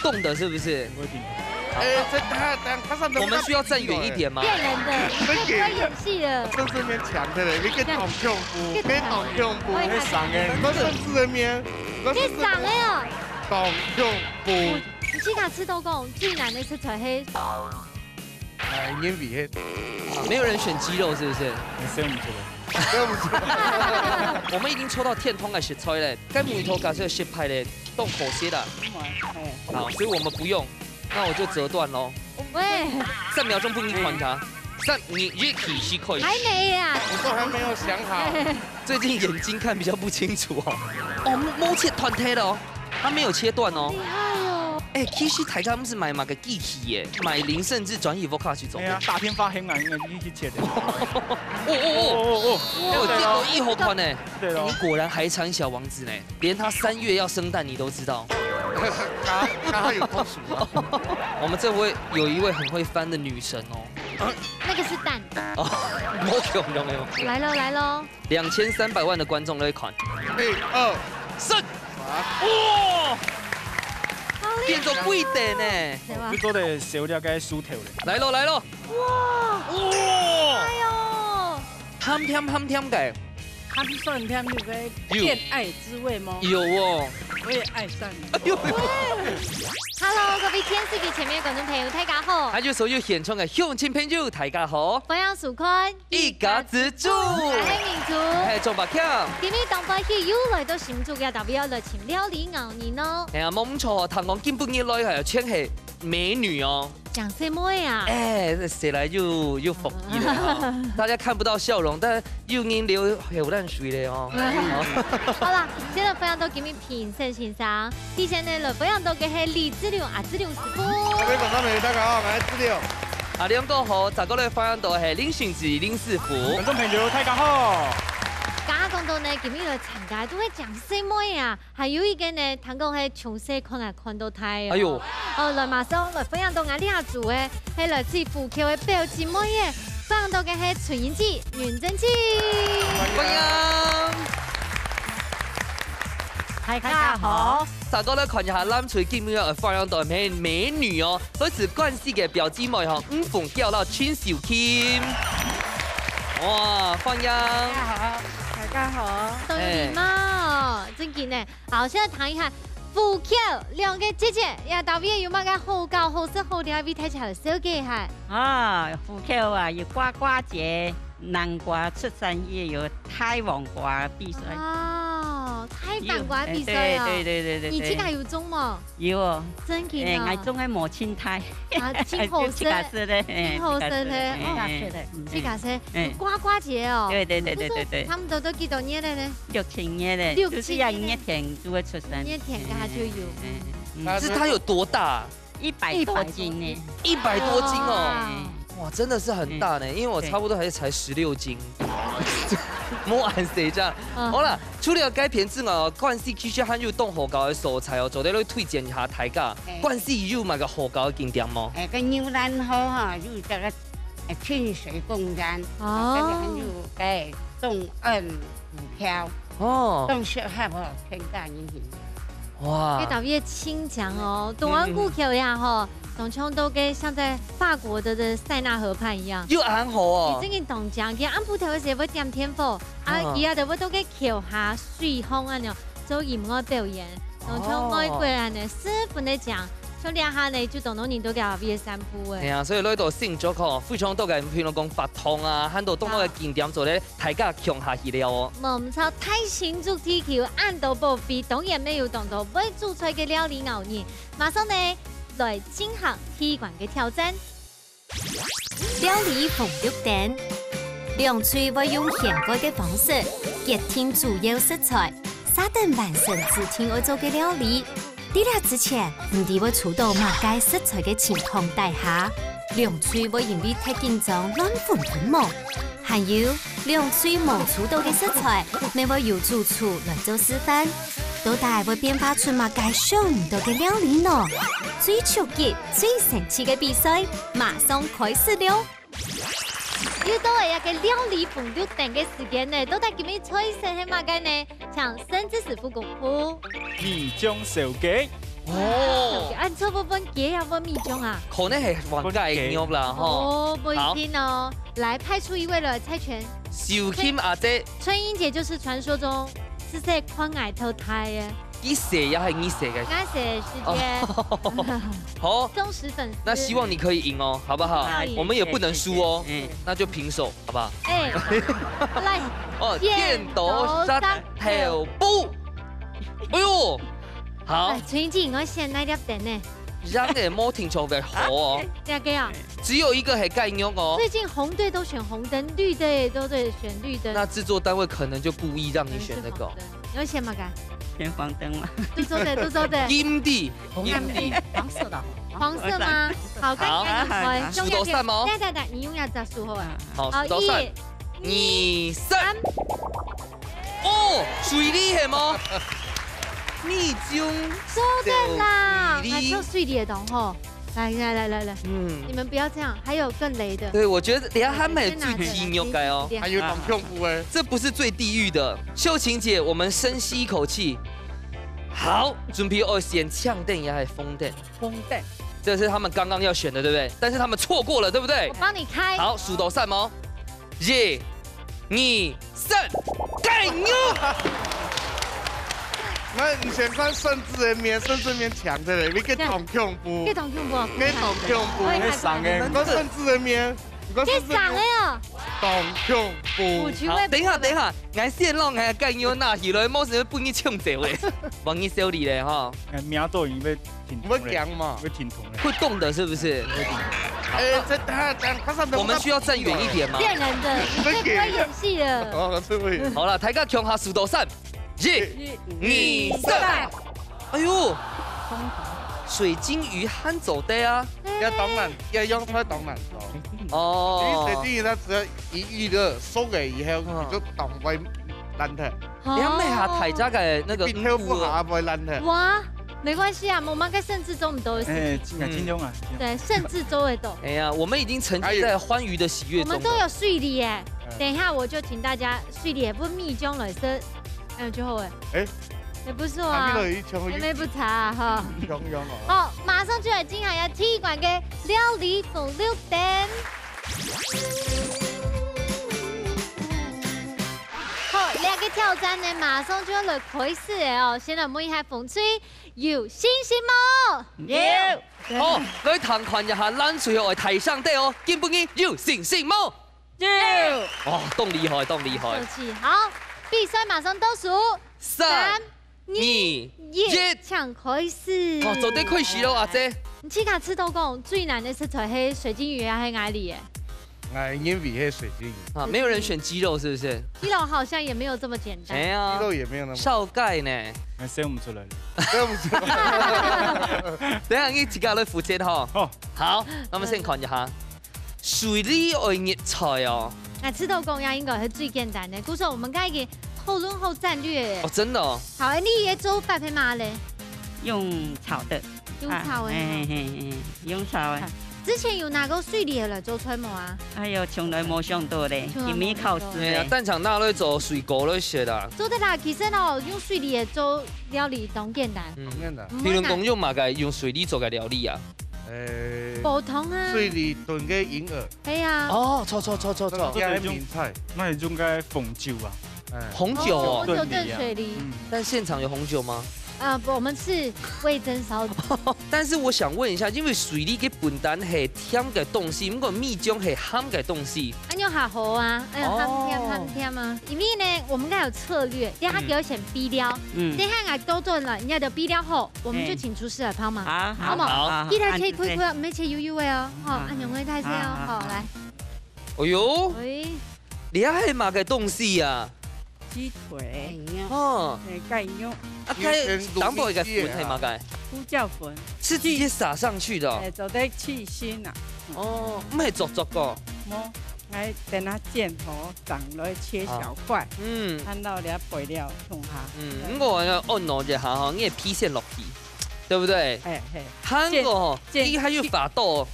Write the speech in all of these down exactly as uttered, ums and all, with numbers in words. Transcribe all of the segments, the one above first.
动的，是不是？不会停。哎，这他他他上头我们需要站远一点吗？骗人的，你太不会演戏了。真是面强的嘞，你个懂胸部，你懂胸部，会伤的。那甚至的面，那甚至这上的哦。懂胸部。你自家知道讲最难的食材係？哎，因为啊，没有人选鸡肉，是不是？你选不出来。选不出来。我们已经抽到天堂个食材了，该木头假设失败了，当可惜啦。好，所以我们不用，那我就折断喽。喂，三秒钟不给你管他，三、二、一，起势开始。还没啊。我都还没有想好。最近眼睛看比较不清楚哦。哦，摸切断忒了哦，他没有切断哦。厉害哦。哎，其实大家不是买买个机器耶，买零甚至转移 vocal 去走。哎呀，打电话很难，应该去切的。哦哦哦，哦哦，哎，我见过一盒款呢。对咯。你果然海产小王子呢，连他三月要生蛋你都知道。他他有痛楚吗？我们这位有一位很会翻的女神哦。那个是蛋。哦，没有没有没有。来喽来喽。两千三百万的观众都会看。一二三，哇，好厉害。变做贵点呢。对吧？你做得少了个薯条嘞。来喽来喽。哇，哇，哎呦，咸甜咸甜个。 它是酸甜有个有恋爱滋味吗？有哦。我也爱上了。哎呦，Hello，各位电视机前面的观众朋友，大家好。还有所有现场的乡亲朋友，大家好。欢迎收看一家之煮。我是明珠。嘿，钟百强。今日当欢喜又来到新竹个，特别要来请料理咬人哦。哎呀，冇错，听讲今晡日来个全系美女哦。 讲什么呀？哎，这谁来又又服役了哈？大家看不到笑容，但又已经流口烂水了哦。好啦，现在欢迎到今日评审先生，第一个呢，来欢迎到个是李志良啊，志良师傅。各位观众朋友，大家好，我是志良。啊，两个好，再过来欢迎到是林训志林师傅。观众朋友，大家好。刚刚讲到呢，今日来参加都会讲什么呀？ 还有一个呢，听讲係从細看啊看到大哦。哎呦。哦，来马上来分享到𠊎這組个，係來自虎口个表姊妹耶，分享到个係純英姐、認真姐。歡迎。大家好。再過來看一下，藍隊今日要分享到个美女哦，來自關西个表姊妹吼，吳鳳嬌摎秦秀琴。哇，歡迎。大家好，大家好。都有禮貌哦，真緊呢。 好，現在談一下虎口兩个姐姐，呀，到底有麼个好搞、好食、好尞，為大家紹介一下。啊，虎口啊，有瓜瓜節、南瓜出產，也有大黃瓜比賽。哦，大黃瓜比賽哦。有，哎，對，對，對，對，對。你自家有種無？有哦。真緊哦。哎，𠊎種个無盡大。啊，真好食。就自家食的，哎，真好食的，自家食的，哦。哎，哎，哎。自家食，哎。有瓜瓜節哦。對，對，對，對，對，對。差不多都幾多年了呢？六七年了，六七年了。就是要熱天就會出產。熱天該下就有。哎，哎，哎。嗯。是它有多大？一百多斤呢。一百多斤哦。哇。哇，真的是很大呢，嗯。因為我差不多還是才十六斤。莫按誰這樣。嗯。好啦，除了該片之外哦，關西其實還有當好搞个所在哦，做得來推薦一下大家。哎。關西有麼个好搞个景點無？哎，該牛欄河哈，有這个，哎，清水公園，哦。這个還有該東岸 股票。哦。當適合哦，全家人去。哇。該特別清涼哦，東灣古橋呀吼，當像到該像在法國的的塞納河畔一樣。又恁好哦。佢真个當靚，佢暗晡頭个時會點電火，啊，哦。佢也就會到該橋下水項恁樣做音樂表演，當像外國人呢，十分的靚。像這下呢，就當多人都在那邊散步哎。哎呀，所以來到新竹吼，非常多个，譬如講法堂啊，還有當多个景點做得 大家共下去了哦。無毋著，大新竹地區恁多寶貝，當然乜有當多會煮菜个料理咬人。馬上呢，來進行第一關个挑戰。料理紅綠燈，兩隊會用掀蓋个方式，決定主要食材，續等完成指定愛做个料理。 在這之前，毋知會抽到麼个食材个情況底下，兩隊會因為忒緊張亂紛紛無？還有，兩隊無抽到个食材，乜會由主廚來做示範。到底會變化出麼个想毋到个料理呢？最刺激、最生趣个比賽，馬上開始了！ 又到了一個料理紅綠燈个時間呢，到底今日菜色係麼个呢？請盛智師傅公布。米漿燒雞。哦。啊，你做不分雞也分米漿啊？可能係分雞肉啦，吼。哦，不一定哦。好。來，派出一位了，猜拳。秀琴阿姐。春英姐就是傳說中係在寬矮特胎耶。你寫也係你寫个？我寫的時間。哦。好。忠實粉絲。那希望你可以贏哦，好不好？好。我們也不能輸哦，嗯。那就平手。 好不好？哎，來，哦，剪刀石頭布。哎喲，好。哎，最近我選那粒燈呢？這樣的無定著會好哦。這個啊。只有一個係雞肉哦。最近紅隊都選紅燈，綠隊都在選綠燈。那製作單位可能就故意讓你選那個。嗯，是紅燈。你要選哪個？選黃燈嘛。都做得，都做得。金的。 紅色的，黃色的。黃色嗎？好，好。該你看，好。數到三哦。等，等，等，你用一隻手好啊。好，好，數到三。一、二、三。哦，水梨係無？你中。做得啦，水梨。來，做水梨个同學。來，來，來，來，來。嗯。你們不要這樣，還有更雷的。對，我覺得等下他們最地獄个哦。先拿著，來，先拿著。還有當恐怖欸。這不是最地獄的。秀琴姐，我們深吸一口氣。好，準備哦，先嗆等一下，紅燈。 紅燈。這是他們剛剛要選的，對不對？但是他們錯過了，對不對？我幫你開。好，數到三哦。一、二、三，雞肉！那你先看甚至的面，甚至面強的嘞，你个當恐怖，這當恐怖哦。這當恐怖。我也害怕。你看甚至的面，你看甚至的面，這上的哦。當恐怖。我去喂。好，等一下，等一下，𠊎先讓𠊎雞肉拿起來，無事分你搶走咧，萬一收禮咧哈。哎，明仔載因為 挺痛的。你會驚嗎？會挺痛的。會動的，是不是？會挺痛。哎，這他，他，他上次我們需要站遠一點嗎？騙人的，你這不會演戲的。哦，這不會。好了，大家共下數到三，一、二、三。哎喲，水晶魚還做得啊。要當然，要用出來當然哦。哦。其實水晶魚它只要一遇熱，熟了以後，嗯。你就當會爛掉。 哦。你還沒下大家个那個比頭不好，還不會爛的。哇，沒關係啊，我們該甚至中午都有事情。哎，盡量，嗯。盡量啊，盡量。對，甚至中午都。哎呀，我們已經沉浸在歡愉的喜悅中了。我們都有水梨耶，嗯。等一下我就請大家水梨也不蜜中了，是，哎，就好哎。哎。也不錯啊，還沒有一球，還沒不差啊，哈。雄雄哦。好，馬上就來進行一下第一關个料理紅綠燈。 好，這個挑戰呢，馬上就要來開始了哦。先來問一下紅隊，有信心無？有。好，來聽看一下，藍隊愛大聲點哦，今晡日有信心無？有。哦，當厲害，當厲害。客氣。好，比賽馬上倒數，三、三、二、一，一。請開始。哦，做得開始咯，阿姐。你自家知道講最難个食材係水晶魚還係雞梨耶？ 𠊎認為係水晶魚。啊，沒有人選雞肉，是不是？雞肉好像也沒有這麼簡單。哎呀，雞肉也沒有那麼，燒雞呢？還選不出來了。選不出來。等一下，你自家來負責哈。好。好，那麼先看一下。水梨愛入菜哦。該知道講啊，應該係最簡單个。故所我們剛剛已經討論好戰略耶。哦，真的哦。好，你个做法係麼个咧？用炒的。 用炒个啊，哎，嘿，嘿，嘿，用炒个。之前有拿過水梨來做菜無啊？哎喲，從來無想到咧，從來無想到。今晡日考試咧。哎呀，單淨拿來做水果來食啦。做得啦，其實哦，用水梨來做料理當簡單。嗯。當簡單。毋會難。比如講用麼个，用水梨做个料理啊？哎，普通啊。水梨燉个銀耳。係啊。哦，著，著，著，著，著。這也係名菜。該用該紅酒啊。 哎。紅酒哦。哦，紅酒燉水梨。嗯。但現場有紅酒嗎？呃，不，我們是味噌燒。但是我想問一下，因為水梨佢本身係甜个東西，毋過蜜漿係鹹个東西。恁樣較好啊，哎呀，哦。鹹甜，鹹甜啊。因為呢，我們該有策略，等下佢愛先備料，嗯。等下𠊎倒轉來，人家就備料好，我們就請廚師來幫忙，哎。好，好無？好，好，記得切開開，好。毋好切幼幼个哦，吼，好。恁樣會太細哦，好，好，好。好，來。哎喲。喂。 這係麼个東西啊？雞腿。哦。哎，雞肉。啊，該當中一個粉係麼个？胡椒粉。是直接撒上去的哦。哎，做得去腥啊。哦，毋係做做个。無，來等下煎好，轉來切小塊。啊。嗯。看到這配料放下。嗯，毋過𠊎愛按捺一下吼，你个皮先落去，對不對？哎，嘿。還過吼，煎，煎，你還有法度。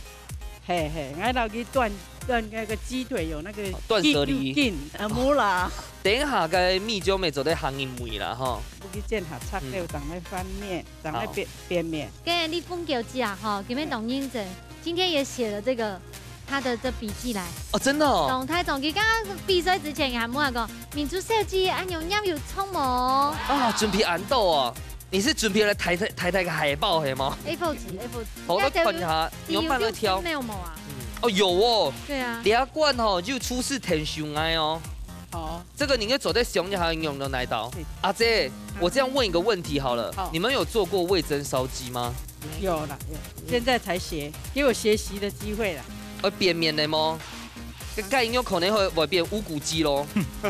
嘿，嘿，𠊎落去斷斷那個雞腿有那個哦斷捨離筋，筋，啊，無啦。等一下个米漿乜做得行入味啦，吼。不去煎下，拆掉，嗯。長來翻面，長來好。變，變面。跟你分享一下哈，今天董英哲今天也寫了這個他的這筆記來。哦，真的哦。董太總，佢剛剛比賽之前也還問我講，明珠小姐，恁樣有衝無？啊，準備恁多哦。你是準備來睇睇，睇睇个海報係嗎？A four紙，A four紙。好，我看一下，你有慢慢挑。有沒有啊？哦，有哦。對啊。這罐吼，就出自天上來哦。好。這個你應該做得想一下用到哪一道。嗯。阿姐，我這樣問一個問題好了，好。你們有做過味噌燒雞嗎？有啦，有。現在才學，給我學習的機會啦。會變面的嗎？該應該可能會，會變烏骨雞咯。差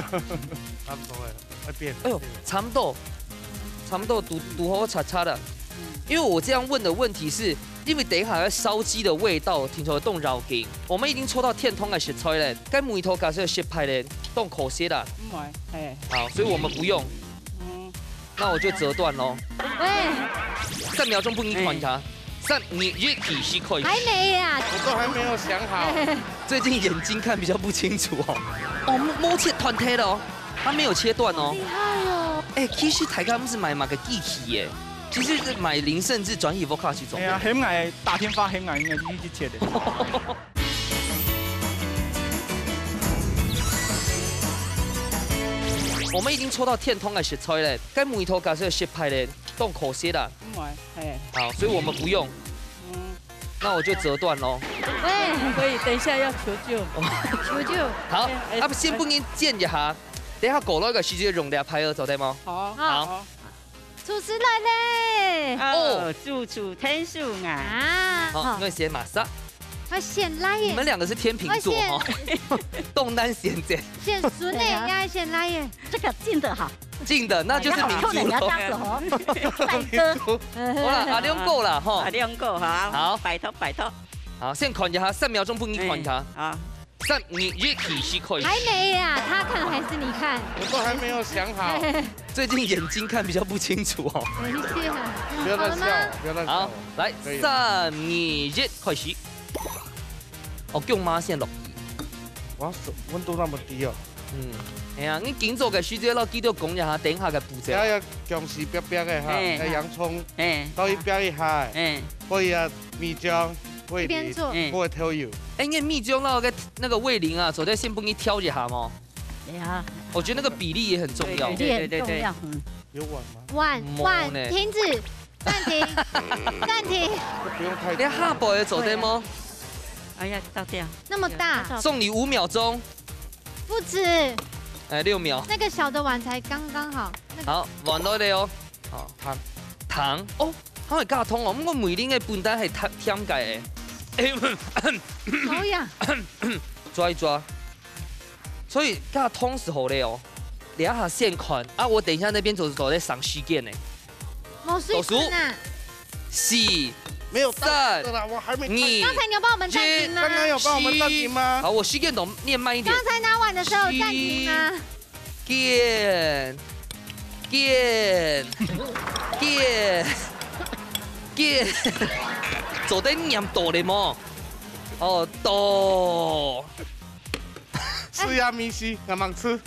不多了，會變。哎呦，差不多，差不多堵，堵好叉叉的。因為我這樣問的問題是，因為等一下要燒雞的味道，聽說會當要緊。我們已經抽到天堂个食材了，該梅頭假設失敗了，當可惜啦。毋會，嘿。好，所以我們不用。嗯。那我就折斷咯。喂。三秒鐘分你看一下。三、二、一，計時開始。還沒啊。我都還沒有想好。最近眼睛看比較不清楚哦。哦，沒，沒切斷忒了哦，它沒有切斷哦。厲害哦。哎，其實大家毋使買麼个機器耶，其實係買林盛志轉去屋下去做。哎呀，喊𠊎打電話，喊𠊎應該一一切的。我們已經抽到天堂个食材了，該梅頭假設失敗了，當可惜啦。毋會，嘿。好，所以我們不用。嗯。那我就折斷咯。喂。可以，等一下要求救。求救。好，哎，哎，啊，先分你煎一下，等一下過來个時節用這排仔做得無？好。好。好。廚師來咧。哦，哦，主廚天上啊。啊，好，好。𠊎先馬上。我先來耶。你們兩個是天秤座哦。我先。當難選擇。先順的，對啊。應該先來耶。這個近的好。近的，那就是明珠咯。哎，要靠人家搭手哦。帥哥。好啦，阿亮哥啦，吼。阿亮哥，好。好。拜託，拜託。好，先看一下，三秒鐘分你看一下。哎，好。三、二、一，計時開始。還沒啊，他看還是你看？我都還沒有想好。最近眼睛看比較不清楚哦。等一下。不要亂笑，好了嗎？不要亂笑。好，來，可以了。三、二、一，開始。哦，薑嫲先落去。哇，溫度那麼低哦。嗯，哎呀，你今早个時節，老記得講一下，等一下个步驟。要，要薑絲煏煏个哈，嘿。要洋蔥，嘿。倒去煏一下，嘿。可以啊，米漿，味醂，一邊做。嗯。過豆油。哎，你米漿那個，那個味醂啊，昨天先幫你調一下嗎？對啊。我覺得那個比例也很重要。對，對，對，對，對。比例很重要，嗯。有碗嗎？碗，没呢。碗，停止，暂停，暂停。不用太多。你下背也做得嗎？哎呀，倒掉。那麼大。送你五秒鐘。不止。哎，六秒。那個小的碗才剛剛好，那個。好，碗落來哦。好，湯。湯哦，湯會加湯哦，毋過梅林个本來係甜，甜个誒。哎，手癢。抓一抓。所以加湯係好了哦。這下先看啊，我等一下那邊做，做得省時間呢。無水準啊。倒數。四，沒有到三，的啦，我還沒看。二，剛才你有幫我們暫停嗎？一，剛剛有幫我們暫停嗎？好，我時間都念慢一點。剛才拿碗的時候有暫停嗎？ 見，見，見，見，做得念到了無？哦，到。是呀，米西，慢慢吃。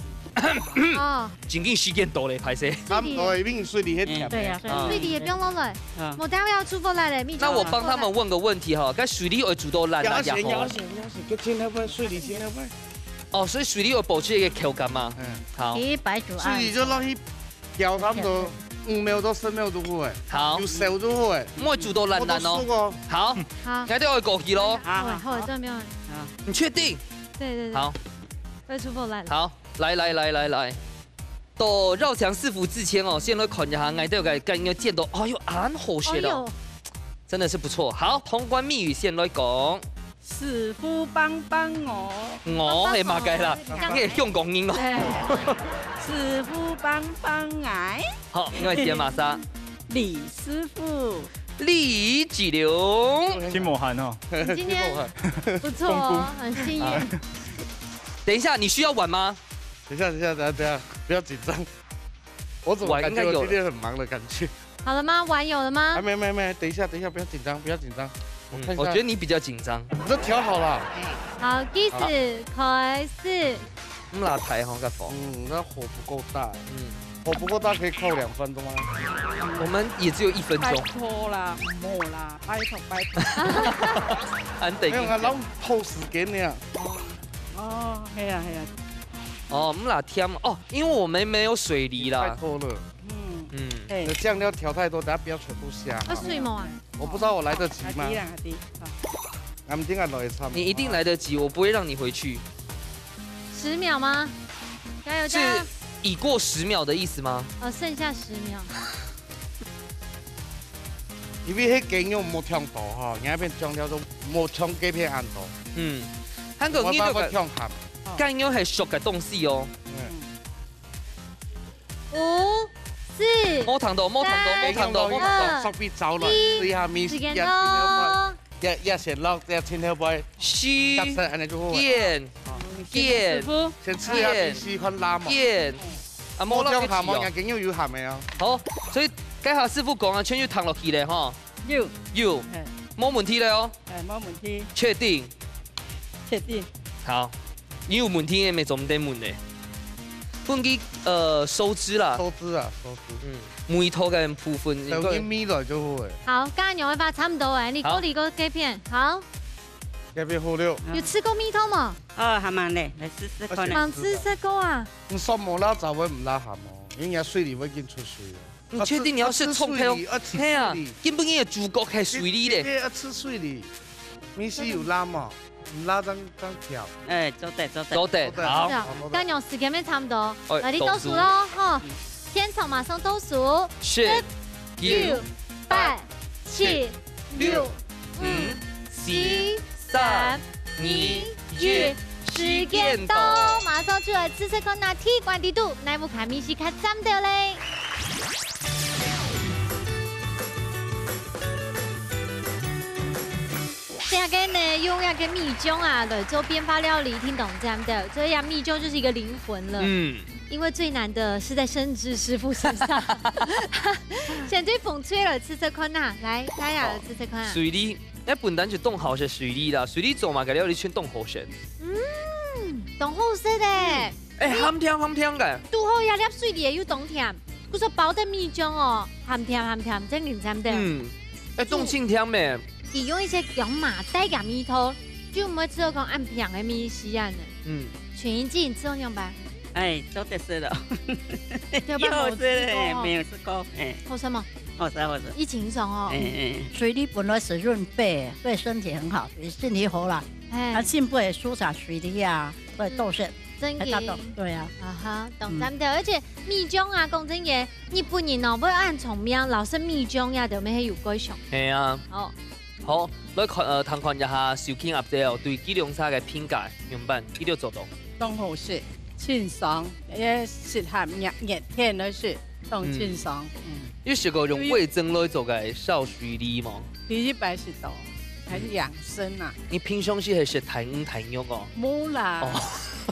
哦。真緊時間到了，歹勢。差不多，因為水裡很甜的。對呀，對。啊。水裡也不用弄了。啊。我等下要出貨來了，蜜桃。那我幫他們問個問題哈，該水裡會煮到爛啊，不要緊，然後？不要緊，不要緊，就盡量放水裡，盡量放。 哦，所以水裡有保持一個口感嘛。嗯。好。其實白煮啊。水裡就落去攪差不多五秒到十秒就好誒。好。有熟就好誒。莫煮到爛爛哦。我都熟哦。好。好。那就要過去咯。好，好，好，這沒有。好。你確定？對，對，對。好。會出貨來了。好，來，來，來，來，來。 到繞牆師傅之前哦，先來看一下，𠊎兜个，个，个見到，哎喲，恁好食哦。哎喲。真的是不錯。好，通關密語先來講。師傅幫幫我。我係麼个啦？幫幫我。你係香港人哦。對。師傅幫幫𠊎。好，𠊎先馬上。李師傅。李子龍。真無閒哦。你今天不錯哦，很幸運。等一下，你需要碗嗎？ 等一下，等一下，等一下，等一下，不要緊張。我怎麼感覺我今天很忙的感覺？碗應該有了。好了嗎？碗有了嗎？還沒，沒，沒，等一下，等一下，不要緊張，不要緊張。我看一下。嗯，我覺得你比較緊張。你都調好了？好，計時開始。毋拉大吼，該火。嗯，那火不夠大。嗯。火不夠大，可以扣兩分鐘嗎？我們也只有一分鐘。拜託啦，毋好啦，拜託，拜託。恁得。沒有啊，然後pause給你啊。哦，係啊，係啊。哦，毋拉添哦，因為我們沒有水梨啦。拜託了。嗯。嗯。係。那醬料調太多，等下不要全部下。啊，水無啊？我不知道我來得及嗎？下底啦，下底。好。俺們應該來一餐。你一定來得及，我不會讓你回去。十秒嗎？加油，加油！是已過十秒的意思嗎？哦，剩下十秒。因為該雞肉無忒多吼，你那片醬料都無像該片恁多。嗯，韓國人就講，我發覺忒鹹。雞肉係熟个東西哦。嗯。五、四、無聽到，無聽到，無聽到，無聽到。二、一，時間到。也，也先落，這盡後背。四、加色，恁樣就好了。見，見，師傅。先試一下，見，試看辣無。見。啊，無落去試哦。無忒鹹，無忒鹹，有鹹个哦。好，所以該下師傅講啊，全部摻落去咧吼。有。有。嘿。無問題咧哦。 哎，無問題。確定？確定。好，你有問題也無做毋得問咧。分佢，呃，收汁啦。收汁啊，收汁。嗯，梅頭个部分，應該。等佢味道就好誒。好，剛剛牛尾巴差不多誒，你好。過濾過該片，好。該片好了。有試過梅頭無？哦，還吂咧，來試試看咧。而且蠻試試過啊。你說無辣，咋會毋辣鹹哦？因為人家水裡會緊出水哦。 你確定你要食蔥頭？啊，吃水梨，啊，吃水梨。係啊，根本你个主角係水梨咧。哎，哎，啊，吃水梨。味緒有辣無？毋辣正，正調。哎，做得，做得。做得，做得，好。好，做得。該樣時間也差不多，哎，來，你倒數咯，倒數。吼。現場馬上倒數。十、十、九、九、八、八、七、七、六、六、五、五、四、四、三、三、二、二、一，時間到，馬上就來試試看啊，第一關底肚，哪屋下味緒較讚兜咧？這個呢，用這個米醬啊來做變化料理，聽懂這樣的？所以啊，米醬就是一個靈魂了。嗯。因為最難的是在盛智師傅身上。先對紅隊來試試看啊，來，大家來試試看啊。水梨 該本來就當好食水梨啦，水梨做麼个料理全當好食。嗯，當好食个。哎，鹹甜鹹甜个。拄好這粒水梨又當甜，故所包得米醬哦，鹹甜鹹甜，真正甜个。嗯，哎，當清甜咩。佢用一些香麻帶个味道，就毋會知道講恁甜个味緒啊呢。嗯。全英記，你知道樣吧？哎，做得食了。對吧？又好食了，哎，沒有試過，哎。好食嗎？ 好食，好食。一斤重哦。哎，哎。水梨本來是潤肺，對身體很好，對身體好啦。哎。啊，進補也蔬菜水梨啊，所以多食。嗯，真个。還大多，對啊。啊哈，當讚个。嗯。而且米醬啊，講真个，日本人哦，會恁聰明，老是米醬呀，都沒有改善。係啊。哦。好，來看，呃，聽看一下，秀琴阿姐哦，對雞龍沙个評價，仰般？佢就做到。當好食，清爽，也適合熱，熱天來食。 當清爽。嗯。嗯。有食過用味噌來做个燒水梨無？第一擺食到，很養生啊。你平常時係食大魚大肉哦？無啦，哦。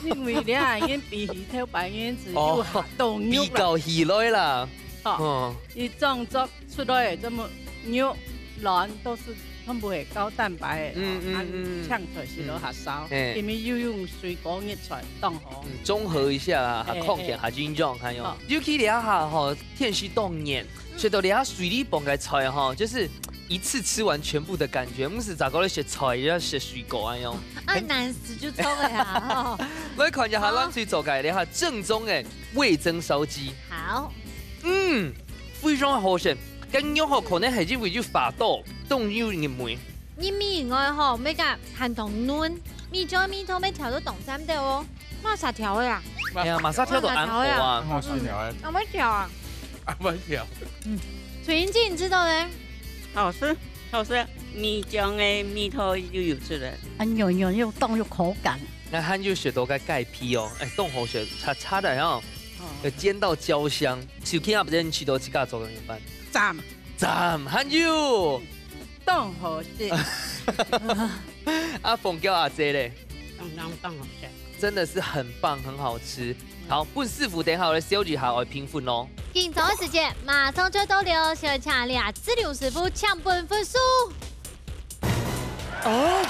因為你啊，已經比起頭擺已經係有下到肉啦。哦，比較起來啦。哦。哦。佢創作出來个這麼肉卵都是 全部係高蛋白个，嗯，嗯，哦，嗯。青菜食落較少，嗯。嘿。因為又用水果、日菜當好。嗯，綜合一下啦，嘿，較康健，嘿。較營養，還有。哦。尤其這下吼，天時當熱，嗯。食到這下水梨傍个菜吼，就是一次吃完全部的感覺，毋係再過來食菜，也要食水果恁樣。啊，很難食就錯了啊，吼。來看一下，好。咱最早个這下正宗个味噌燒雞。好。嗯，非常好食。該肉吼，可能係因為有發到，當有入味。 入味以外吼，乜加還當嫩，米醬个味道乜調到當讚个哦。麼儕調个啊？哎呀，麼儕調到恁好啊！麼儕調个？阿妹調啊？阿妹調。嗯，純英姐，你知道呢？好食，好食，米醬个味道又有出來。啊，軟軟又當有口感。該還有食到个雞皮哦，哎，當好食，脆脆个哦，哦。有煎到焦香，手起啊，毋知你試到自家做个仰般？讚。讚，還有。 當好食。啊，鳳嬌阿姐咧？當當當好食。真的是很棒，很好吃。好，分師傅等下來小姐下來評分咯。緊張个時間馬上就到了，先請這志龍師傅搶分分數。哦，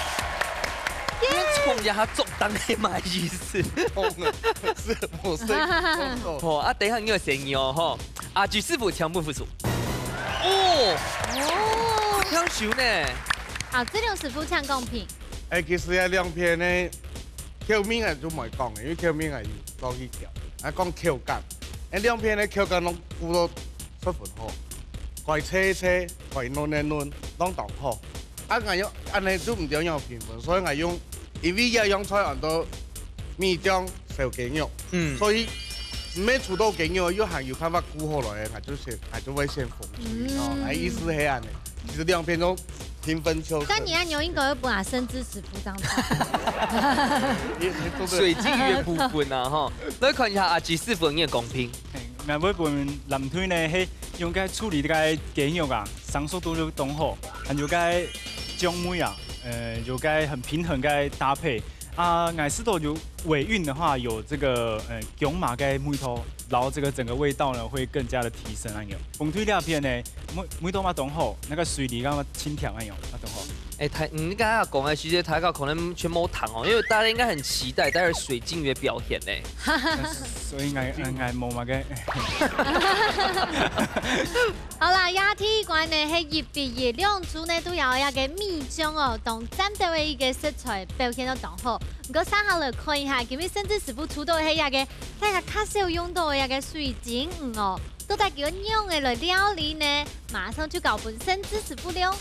耶！你從這下作當係麼个意思？通了，係無聲音通了。好，啊，等一下你有聲音哦，吼。阿菊師傅請分分數。哦，哦，強手呢。好，志龍師傅請講評。哎，其實這兩片呢，口味𠊎就毋會講了，因為口味𠊎有過去調。啊，講口感，哎，兩片呢口感攏顧到十分好，該脆脆，該嫩个嫩，攏當好。 啊，𠊎用恁呢就毋知仰般評分，所以𠊎用，因為這樣菜安到米醬燒雞肉，嗯。所以毋係除到雞肉，又還有辦法顧好來个，𠊎就先，𠊎就會先封水哦。嗯。𠊎意思係恁呢，其實兩片都評分就但你恁樣應該會分阿生之死鋪張。也，也做得。水晶魚个部分啊，吼，來看一下阿吉師傅个講評。嘿，𠊎會分藍隊呢，係用該處理个雞肉啊，生熟度就當好。 還有該醬味啊，呃，有該很平衡个搭配。啊，𠊎試著有尾韻的話，有這個，呃，薑嫲个味道，然後這個整個味道呢，會更加的提升恁樣。紅隊這片呢，味，味道嘛當好，那個水梨嘛清甜恁樣，嘛當好。哎，大，你剛剛講个，其實大家可能全無糖哦，因為大家應該很期待待會水晶魚的表現呢。所以𠊎，𠊎，𠊎無麼个。 好啦，這第一關呢係一比一，兩組呢都有這個米醬哦，當讚个一個食材表現到當好。毋過，接下來看一下，今日盛智師傅出到个係這個大家較少用到个這個水晶魚哦，到底佢愛仰般來料理呢？馬上就交分盛智師傅了。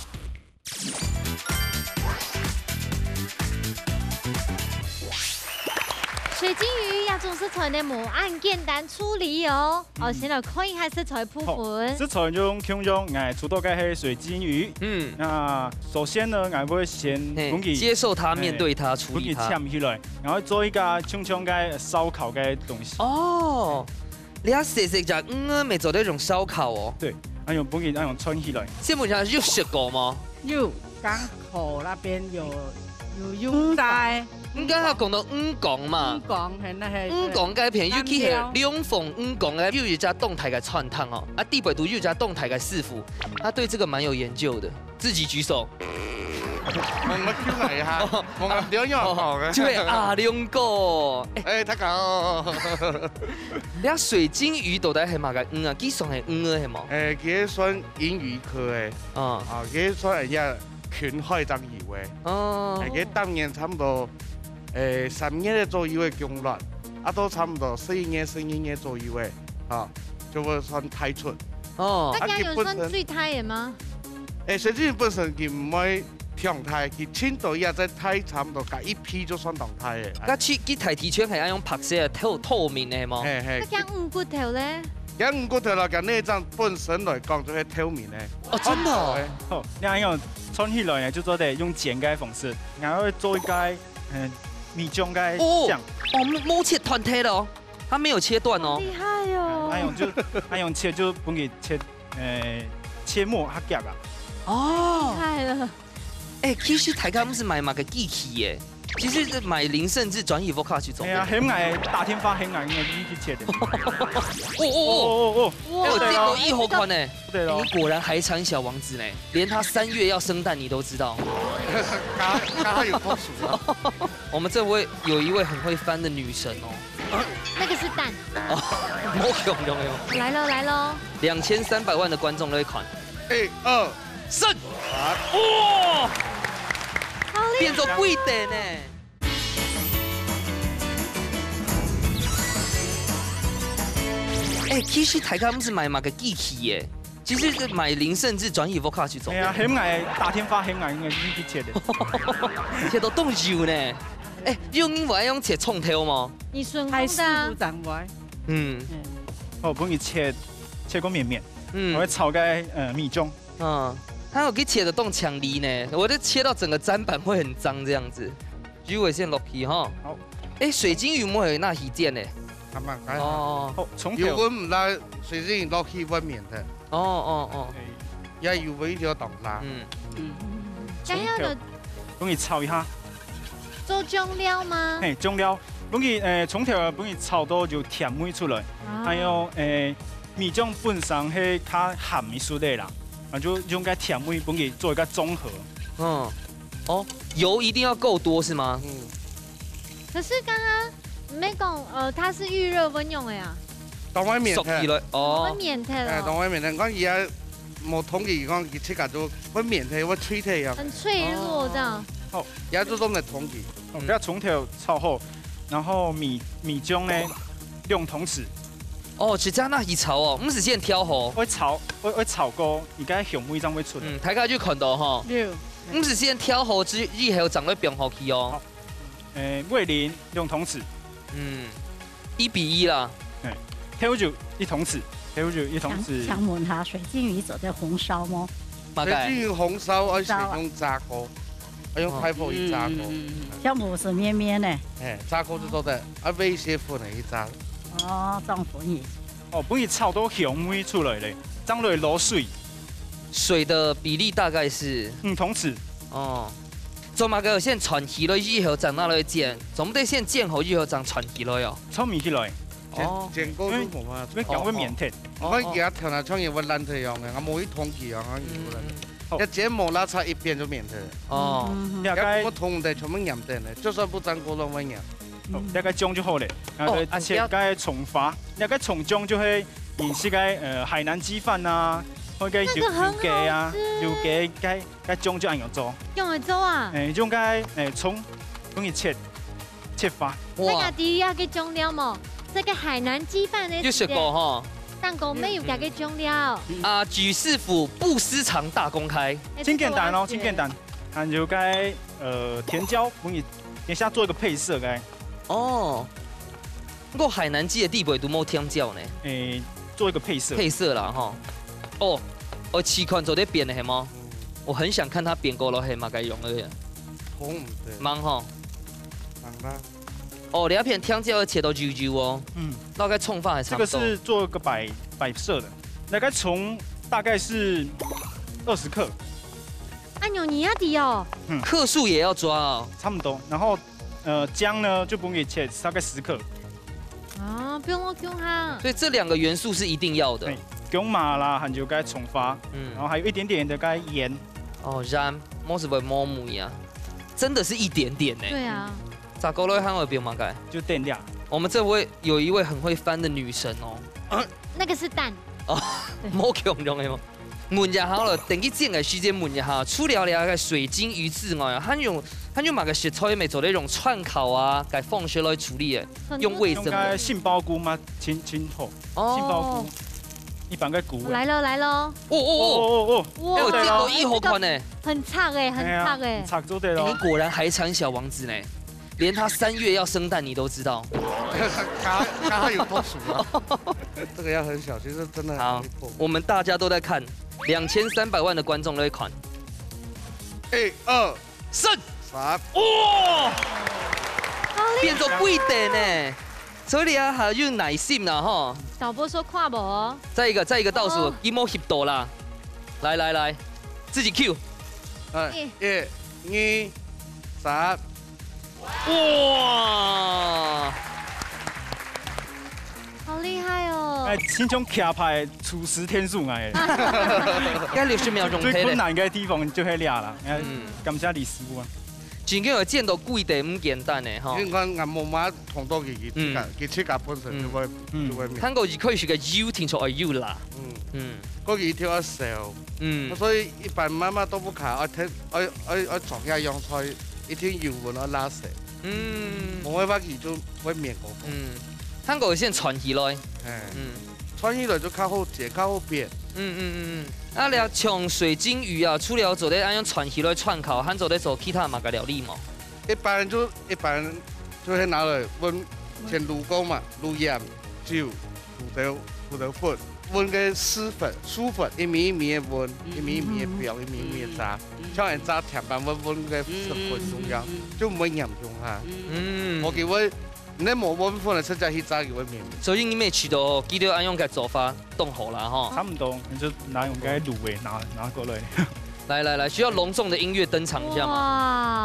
水晶魚這種食材呢，無恁簡單處理哦。哦，嗯。先來看一下食材部分。好，食材用共樣，𠊎出到个係水晶魚。嗯。那首先呢，𠊎會先嘿，分佢，接受它，嘿，面對它，處理它。分佢切起來，然後做一個像像个燒烤个東西。哦，你要細細隻魚仔，乜做得用燒烤哦。對，還有分佢恁樣串起來。先問一下，有食過嗎？ 有，港口那邊有，有用在。你剛剛講到魚公嘛？魚公，嘿，那係，魚公該片，尤其係龍鳳魚公个，有一隻當大个餐廳哦，啊，底背都有一隻當大个師傅，他對這個蠻有研究的，自己舉手。我，我叫來一下，哦。我感覺有好个。就係阿龍哥。哎，大家好。你看水晶魚到底係麼个魚啊？佢算係魚仔係無？哎，佢算銀魚科个。啊。啊，佢算係 近海正有个。哦。係，佢當年差不多，誒，三月个左右个降落，啊，到差不多十一月、十二月左右个，啊，就會算大出。哦。該佢有算最大个嗎？誒，水晶魚本身佢毋會忒大，佢盡多也在大，差不多隔一批就算當大个。該佢，佢大體全係愛用白色个透，透明个係無？嘿，嘿。該佢魚骨頭咧？佢魚骨頭啦，佢內臟本身來講就係透明个。哦，真的哦。好，你看用 串起來呢，就做得用煎个方式，然後做一個，嗯，米醬个醬。哦，哦，沒，沒切斷忒了哦，它沒有切斷哦。好厲害哦。哎，用就，哎，用切就分佢切，呃，切末較遽啊。哦。厲害了。哎，其實大家毋使買麼个機器耶，其實係買林盛智專業屋下去做。哎呀，很矮，打電話很矮，應該是去切的。哦，哦，哦。哦，哦，哦。哎，有這個以後看呢。 對咯。哎，你果然海產小王子呢，連他三月要生蛋你都知道。他，他有痛楚啊。我們這位有一位很會翻的女神哦。那個是蛋。哦，沒有，沒有，沒有。來咯，來咯。兩千三百萬的觀眾都會看。一、二、三。哇！好厲害。變做貴點呢。 哎，其實大家毋使買麼个機器耶，其實係買林盛智專業屋下去做。哎呀，很矮，打電話很矮，應該是去切的。切到當幼呢。哎，用你會用切蔥頭嗎？你順風的啊。還是不長歪。嗯。嗯。好，分佢切，切个綿綿。嗯。我會炒个，呃，米醬。嗯，他有去切到當強力呢，我就切到整個砧板會很髒這樣子。 魚尾先落去吼。好。哎，水晶魚毋會有那魚尖呢？還蠻，還好。哦。好，蔥頭。油溫毋辣，水晶魚落去會綿的。哦，哦，哦。哎。也油溫一定要當辣。嗯。嗯。該要有蔥頭，分佢炒一下。做醬料嗎？嘿，醬料，分佢，呃，蔥頭分佢炒到有甜味出來。啊。還有，呃，米醬本身係較鹹一息个啦，啊，就用該甜味分佢做一個中和。嗯。 哦，油一定要夠多是嗎？嗯。可是剛剛沒講，呃，它是預熱溫用的呀，當會綿忒。縮起來，哦。會綿忒了。哎，當會綿忒。你看佢也無通氣，佢講佢自家就會綿忒，會脆忒樣。很脆弱這樣。哦。也就當來通氣。哦，嗯。這蔥頭炒好，然後米，米漿呢，兩湯匙。哦，係恁樣去炒哦，毋係先調好。會炒，會，會炒過，你剛才香味正會出來。嗯，大家就看到吼。有。毋係先調好之，以後正會放下去哦。好。 誒，味醂兩湯匙。嗯，一比一啦。誒，豆油一湯匙，豆油一湯匙。想，想問下，水晶魚做得紅燒嗎？嘛該。水晶魚紅燒，愛先用炸鍋，愛用大火去炸鍋。嗯，嗯，嗯，嗯。像無色綿綿呢。誒，炸鍋就做得，啊，煨一些粉來去炸。哦，這樣粉也。哦，分佢炒到香味出來咧，正來落水。水的比例大概是？兩湯匙。哦。 做麼个先摻起來以後正拿來煎？做毋得先煎好以後正摻起來哦？摻毋起來。哦。煎，煎過就無法。因為，因為驚會綿忒。哦，哦。你看佢个調料像也會爛忒樣个，啊，無一通氣啊，啊，也會爛忒。嗯。好。要煎無啦，差一片就綿忒了。哦。嗯，嗯，嗯。大概，要不同的全部黏等了，就算不沾鍋都會黏。好，大概這樣就好了。然後哦，切該蔥花，那個蔥薑就係你食該，呃，海南雞飯啊，或者油，那個很好吃。油雞啊，油雞該 該醬就恁樣做。用來做啊？誒，用該，誒，蔥，用佢切，切花。哇。大家知這個醬料無？這個海南雞飯呢，有食過吼？但講沒有加個醬料。嗯。啊，許師傅不私藏大公開。誒，真簡單哦，這個我也學。真簡單。還有該，呃，甜椒，分佢等一下做一個配色，該。哦。 毋過海南雞个底背都無甜椒呢。誒，做一個配色。配色啦，吼。哦，哦，試看做得變个係無？嗯。我很想看它變過來係麼个樣个。紅的。吂吼。吂啦。哦，你那片甜椒切到幼幼哦。嗯。那該蔥花還差不多。這個是做一個擺，擺設的，那個蔥大概是二十克。啊，有你要底哦。嗯。克數也要抓哦。差不多，然後 呃，薑呢，就分佢切大概十克。哦，放落薑哈。所以這兩個元素是一定要的。嘿，薑嫲啦，還有該蔥花，嗯。然後還有一點點的該鹽。哦，鹽，無就會無味啊，真的是一點點呢。對啊。炸過來還會放麼个？就等一下。我們這位有一位很會翻的女神哦。那個是蛋。哦，對。無共樣的嗎？ 問一下好了，等佢煎个時間問一下，除了這個水晶魚之外，還有，還有麼个食材乜做得用串烤啊，个方式來處理个？很多。用味噌个。用該杏鮑菇嘛，清，清炒。哦。杏鮑菇，一般个菇。來了，來了。哦，哦，哦。哦，哦，哦。哇，哎，有見過一號款呢。這個很脆欸，很脆欸。哎呀，很脆做得咯。哎，你果然海產小王子呢。 連他三月要生蛋你都知道。他，他，他有多熟啊？這個要很小心，這真的很好，容易破。我們大家都在看，兩千三百萬的觀眾都在看。一、二、三。三。哇！好厲害。變做貴點呢，所以你要還有耐心啦吼。導播說看無哦。再一個，再一個倒數，哦。佢無翕到啦。來來來，自己cue。哎，哦。一、二、三。 哇！好厲害哦！哎，親像徛牌廚師天使哎。該六十秒鐘忒咧。最困難个地方就係這啦，哎，嗯。感謝李師傅啊。真个有見到貴个毋簡單呢，吼。你看，𠊎媽媽同到佢，佢自家，嗯。佢自家本身就會，嗯。就會明。看過一開始个油，聽說愛油啦。嗯。嗯。過去一定要燒。嗯。所以一般媽媽都不卡，愛聽，愛，愛，愛裝下洋菜，一定油溫愛辣死。 嗯。無辦法，佢就會綿過。嗯，還過先摻起來。哎。嗯。摻起來就較好切，較好變。嗯，嗯，嗯，嗯。啊，了，像水晶魚啊，除了做得恁樣摻起來串烤，還做得做其他麼个料理無？一般就，一般就會拿來溫，先滷過嘛，滷鹽、酒、胡椒、胡椒粉。 搵个絲粉、素粉，一米一米个搵，嗯。一米一米个表，一米一米个炸，嗯。像人炸甜粄，搵，搵个粉中央，嗯，嗯，嗯，嗯。就毋會黏中下。嗯。嗯。無佢會，你無搵粉个，直接去炸佢會綿。所以你每次都記得恁樣个做法，當好啦吼。差不多，你就拿用个滷味拿，拿過來。來來來，需要隆重的音樂登場一下嗎？哇！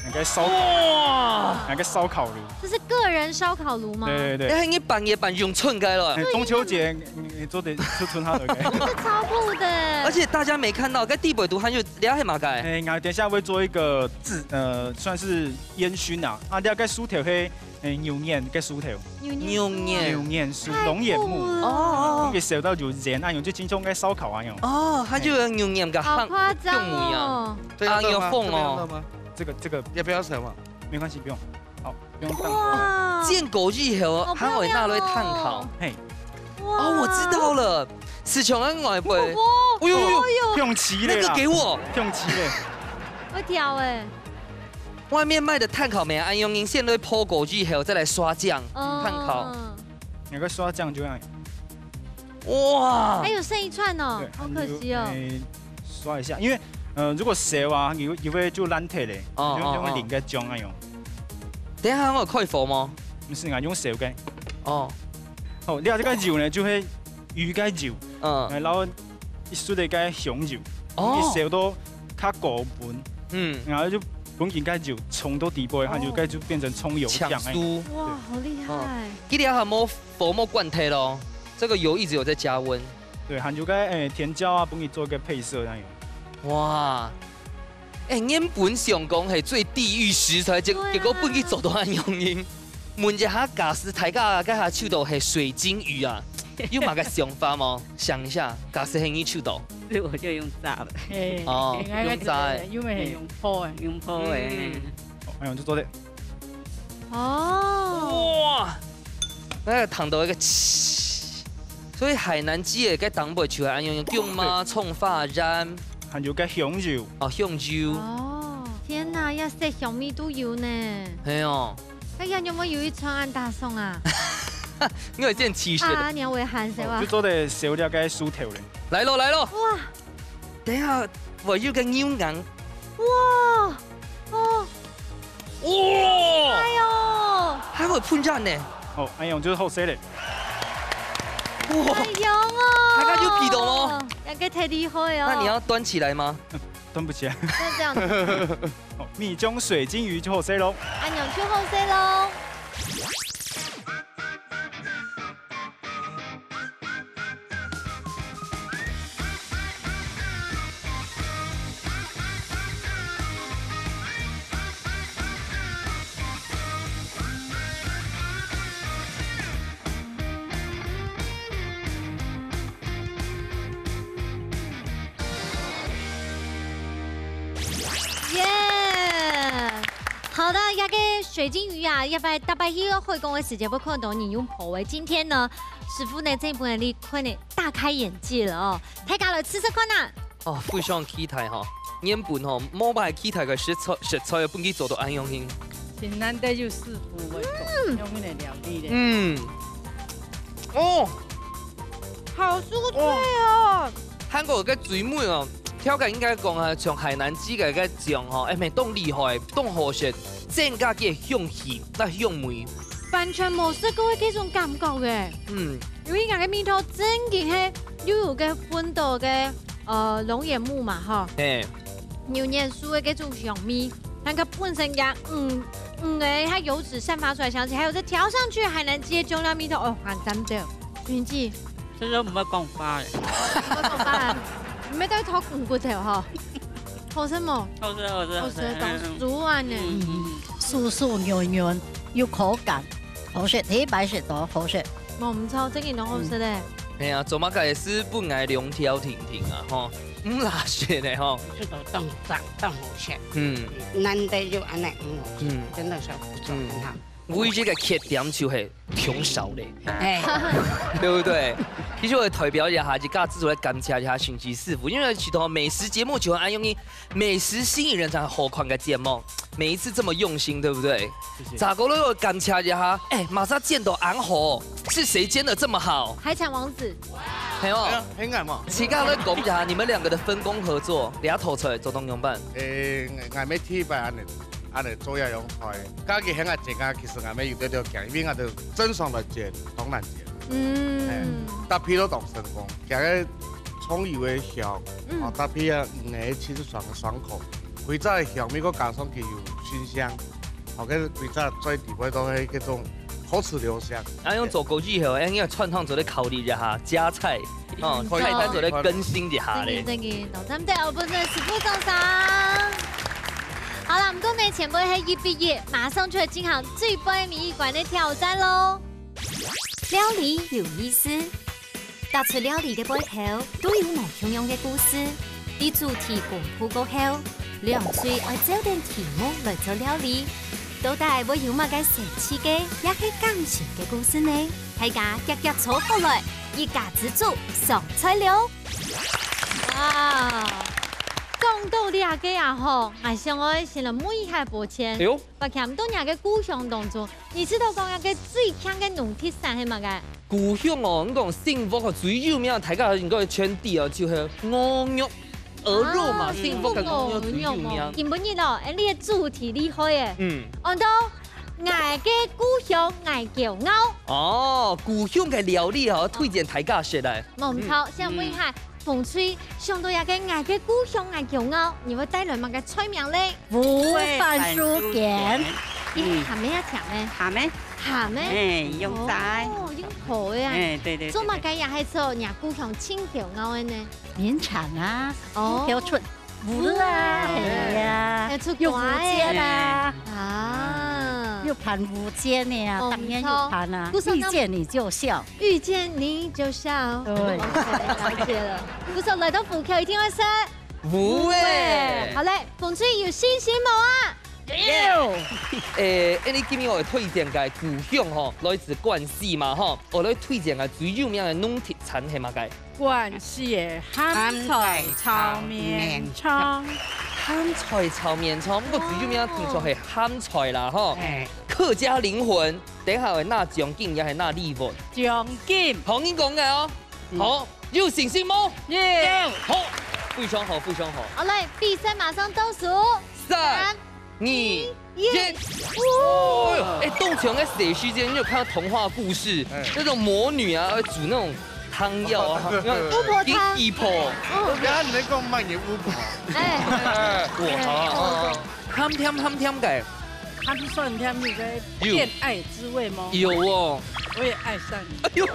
應該燒烤。哇！拿个燒烤爐。這是個人燒烤爐嗎？對對對。哎，你半夜半用春个了。哎，中秋節你你做得出春哈了。這超酷的。而且大家沒看到，該地板都還有，這係麼个？哎，我等一下會做一個自呃，算是煙燻啊。啊，這個酥條係，哎，牛眼个酥條。牛眼酥。牛眼酥，太酷了。龍眼木。哦哦哦。給燒到有煙啊，用就經常个燒烤啊用。哦，它就有牛眼个香，好誇張哦。香味啊。這要熱嗎？啊，有風哦。這個要熱嗎？這個這個要不要燒嗎？沒關係，不用。好，不用燙。哇。煎過以後，好漂亮哦。還會拿來炭烤。嘿。哇。哦，我知道了，是像俺外婆。婆婆。哎呦哎呦，哎呦。用起來啦。那個給我。用起來。會跳欸。外面賣的炭烤沒有，恁樣，先來烰過以後再來刷醬，哦。炭烤。那個刷醬就愛。 哇。還有剩一串哦，對，好可惜哦。你就，哎，刷一下，因為，呃，如果燒啊，你會，你會就爛忒咧，哦，就，就會淋个醬那種。哦，哦。等一下，我有開火嗎？毋係啊，用燒个。哦。好，你看這個油呢，就係魚个油，嗯。哎，然後一息仔个香油，哦。你燒到較高溫，嗯。然後就分佢个油衝到底背，它就，哦。該就變成蔥油醬，哎。搶酥。哇，對。好厲害。哦。 佢這下無火無關忒咯，這個油一直有在加溫。對，還有个，欸，甜椒啊，分佢做一個配色那樣。哇，欸，原本想講係最地獄食材，結，對啊。結果分佢做到恁樣形。問一下，假使大家該下手到係水晶魚啊，有麼个想法無？想一下，假使係你手到。所以我就用炸的。欸，哦，應該用炸的。因為係用烰个。用烰个。嗯。哎喲，就做得。 哦。哇，該个燙到一個氣，所以海南雞个該頂背就係恁樣，薑嫲、蔥花、鹽，還有个香油。哦，香油。哦，天哪，這色香味都有呢。係哦。該樣有無有一串恁大送啊？因為這樣起水的。啊，你要會喊誰哇？哦，就做得燒了該酥條咧。來咯，來咯。哇。 等一下，我有個牛眼。哇，哦。哇！哎喲。還會噴煙呢。哦，哎喲，就係好勢咧。哇！哎喲哦。大家有鼻到嗎？這個太厲害哦。那你要端起來嗎？端不起來。那這樣子。哦，蜜醬水晶魚就好勢咯。哎喲，就好勢咯。 耶！好的，這個水晶魚啊，這擺逐擺去海港个時節會看到人用烰个。今天呢，師傅呢，這一盤你看了大開眼界了哦。大家來試試看啊！哦，非常期待哈。原本吼，無麼个期待个食材，食材分佢做到恁樣形。真難得有師傅會做，嗯。用个料理咧。嗯。哦。好酥脆哦。哦。 韓國个最尾哦，條件應該講啊，像海南雞个个醬吼，哎，當厲害，當好食，增加个香氣，那香味。完全無食過个這種感覺个。嗯。因為佢个味道真个係又有个本土个，呃，龍眼木嘛，吼。嘿。牛眼酥个這種香味，那個本身个，嗯，嗯，哎，它油脂散發出來香氣，還有再調上去海南雞个醬料味道，哦，很讚的。雲記， 這都毋會講話咧。毋會講話，毋會對頭講骨頭吼。好食無？好食，好食，好食，好食，嗯，當酥啊呢。嗯，嗯。酥酥軟軟，有口感，好食，第一擺食到好食。無毋著，正經當好食咧。嗯。係啊，做麼个也係分𠊎兩條定定啊，吼，毋罅食咧吼。這個當讚，當好食。嗯。難得有恁呢，嗯，嗯。真的是不錯，嗯。很好。 唯一个缺點就係忒燒咧，哎。對不對？其實𠊎代表一下，自家自主來感謝一下雲記師傅，因為其實美食節目就恁樣，美食吸引人才好看个節目，每一次這麼用心，對不對？謝謝。再過來𠊎感謝一下，哎，麼儕煎到恁好，是誰煎得這麼好？海產王子。係哦。哎呀，很感冒。自家來講一下，你們兩個的分工合作，這道菜做到仰般？誒，𠊎，𠊎乜第一擺恁呢。 恁呢做這樣菜，家己喊𠊎煎啊，其實𠊎乜有兜兜驚，因為𠊎兜正常來煎，當難煎。嗯。哎，搭配到當成功，佢个蔥油个香，嗯。哦，搭配啊，魚个清爽个爽口，回炸个香味，又加上佢有新香，哦，該歸隻嘴裡背都係該種口齒留香。啊，用做過以後，哎，你愛摻湯做得考慮一下，加菜，哦，可以，菜單做得更新一下咧。可以，可以。正經，正經，老三對，我們的師傅掌聲。好啦，毋過呢，前輩係一比一，馬上就要進行最尾一關的挑戰咯。料理有意思， 逐出料理个背後，都有無共樣个故事。在主題公布過後，兩隊愛照等題目來做料理。到底會有麼个神奇个，也係感情个故事呢？大家遽遽坐好來，一家之煮上菜了！哇，講到這个啊吼，𠊎想愛先來問一下寶謙，哎喲。寶謙，在你个故鄉當中， 你知道講這个最慶个農特產係麼个？故鄉哦，你講新屋哦，最有名，大家應該全知哦，就係鵝肉，鵝肉嘛，啊，新屋个鵝肉最有名。今晡日哦，哎，你个主題厲害誒。嗯。安到𠊎个故鄉𠊎驕傲。哦，故鄉个料理哦，推薦大家食來。無錯，嗯。先問一下， 紅隊想到這个𠊎个故鄉𠊎驕傲，你會帶來麼个菜名咧？五番薯卷。你係鹹个啊，甜个？鹹个。鹹个？哎，用炸个。哦，用烰个啊。哎，對，對，對，對。做麼个也係做若故鄉盡驕傲个呢？名產啊，哦。又出舞啊，哎呀，又出歌个。又福建啊。啊。又盤福建个啊，哦，當然又盤啊，不錯。遇見你就笑。 遇見你就笑。對。OK，了解了。不錯，來到福建一定愛食。有誒。好嘞，紅隊有信心無啊？有。誒，恁呢今日𠊎推薦个故鄉吼，來自關西嘛吼，𠊎來推薦个最有名个農特產係麼个？關西个鹹菜炒麵腸。鹹菜炒麵腸，毋過最有名聽說係鹹菜啦吼。哎。客家靈魂。 等下會拿獎金也係拿禮物。獎金。好，你講个哦。嗯。好，有信心無？有。好，非常好，非常好。好，來，比賽馬上倒數。三、三、二、一。一。哦喲，哎，當像个細時節，你有看到童話故事，哎。那種魔女啊，會煮那種湯藥啊，巫婆湯。巫婆。嗯。等下你們跟我們扮演巫婆。哎。哎，我，好，好，好。鹹甜鹹甜个。鹹酸甜有个 有。戀愛滋味嗎？有哦。我也愛上你。哎喲。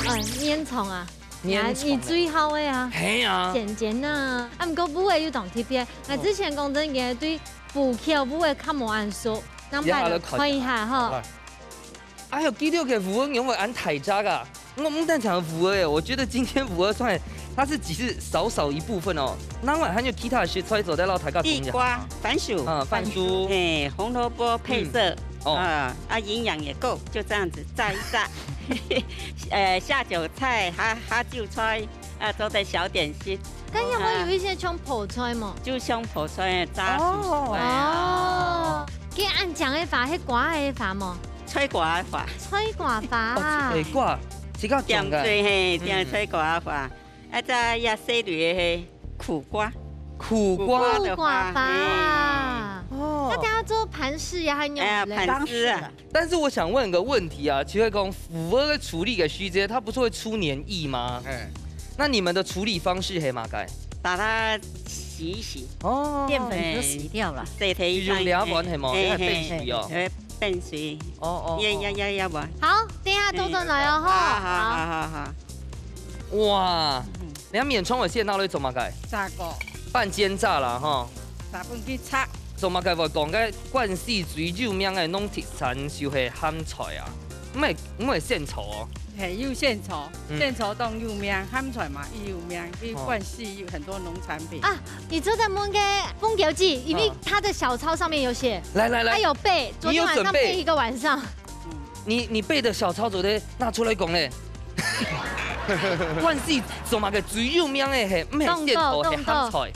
哎，麵腸啊，麵腸啊。你最好个啊。係啊。鹹鹹啊。啊，毋過舞个又當特別。𠊎之前講真个，對舞曲舞个較無恁熟，咱來看一下吼。好。 哎喲，佢兜个舞个樣會恁大隻啊！我毋單淨舞个，我覺得今天舞个算，它是只是少少一部分哦。另外還有其他食材做得摎大家講一下。地瓜、番薯。啊，番薯。哎，紅蘿蔔配色，嗯。哦。啊，啊，營養也夠，就這樣子炸一炸。呃，下酒菜、下，下酒菜，啊，做得小點心。該也會有一些像泡菜嘛。就像泡菜炸薯薯啊。哦。哦。該恁靚个花，係瓜个花無？ 菜瓜花。菜瓜花啊。哦，菜瓜，自家種个。點綴嘿，點菜瓜花。啊，再也細蕊个嘿，苦瓜。苦瓜。苦瓜的花，苦瓜花。嘿。哦。那等下做盤飾也很有人。哎呀，盤飾啊。但是我想問個問題啊，請問講舞个處理个時節，它不是會出黏液嗎？哎。那你們的處理方式係麼个？把它洗一洗。哦。澱粉都洗掉了。哎。洗掉一下。就用兩碗係無？哎，哎，哎，變水哦。哎， 變水。哦，哦，哦。也，也，也，也無。好，等一下倒轉來哦，吼。好，好，好，好，好。哇，嗯。你看麵腸个餡拿來做麼个？炸過。半煎炸啦，吼。炸分佢炸。做麼个會講个關西最有名个農特產就係鹹菜啊？毋係，毋係仙草哦。嘿，有仙草，嗯。仙草當有名，鹹菜嘛也有名，因為哦。關西有很多農產品。啊， 你坐在問个鳳嬌姐，因為她的小抄上面有寫，哦。來，來，來。她有背，昨天晚上背一個晚上。你有準備？你，你背的小抄昨天拿出來講嘞。關西做麼个最有名个係，毋係仙草，係鹹菜。講，講，講。